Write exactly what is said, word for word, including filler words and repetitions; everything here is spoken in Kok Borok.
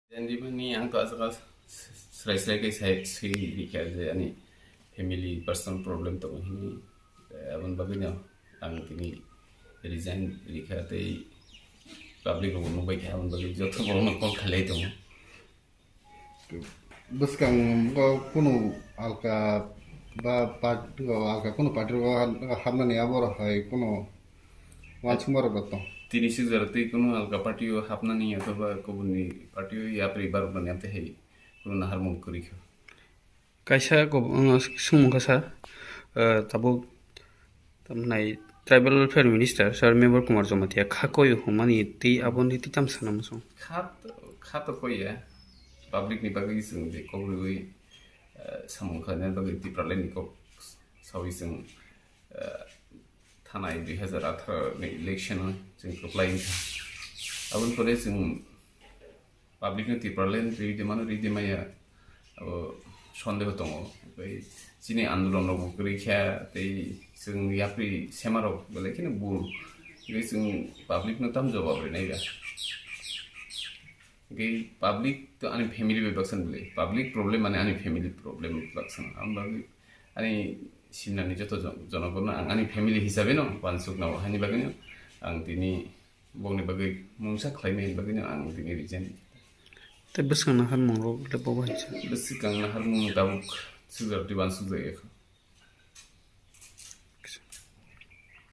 Resign rimani ang to aswk srai srai khe sai swi rikha je ani family personal problem tongo hwnwi. Eh, aboni bagwino ang tini resign rikha tei public rok nukbai kha, aboni bagwi joto borokno call khailai tongo. Bwskang bo kunu alka ba part-, alka kunu party rok hapnani abo rok hai kunu uansukma rok bo tong. Tini sijak tei kunu alka party o hapnani othoba kubuni party o yapri baroknani amtwi hai kunu naharmung kwrwi kha. Kaisa ko-, uh, swngmung kha sir, uh, tabuk tamnai Tribal Welfare Minister sir Mevar Kumar Jamatia kha koi humani tei aboni tei tam sana muchung. Kha to, kha to koi ya, public ni bagwi chwng je kok rwi, uh, samung khlaina bagwi Tipraland ni kok sawi chwng, uh, thanai dui hazar atharo ni election o chwng kwplai wngkha. Aboni pore chwng public no Tipraland ridi mano ridi maya abo sondeho tongo. Tei chini andolon rok bo kwrwi kha tei chwng yapri sema rok belai kheno bul. Tei chwng public no tam jawab rinai ba. Tei public to ani family bai baksan bwle. Public problem mane ani family problem baksan. Ang bagwi ani simnani joto jon-, jonogono ang ani family hisabe no uansuk nao. Hani bagwi no ang tini bongni bagwi mungsa khlaimani bagwi no ang tini resign. Tei bwskang naharmung rok le bo bai sa. Bwskang naharmung tabuk sujak diban sujak ekho.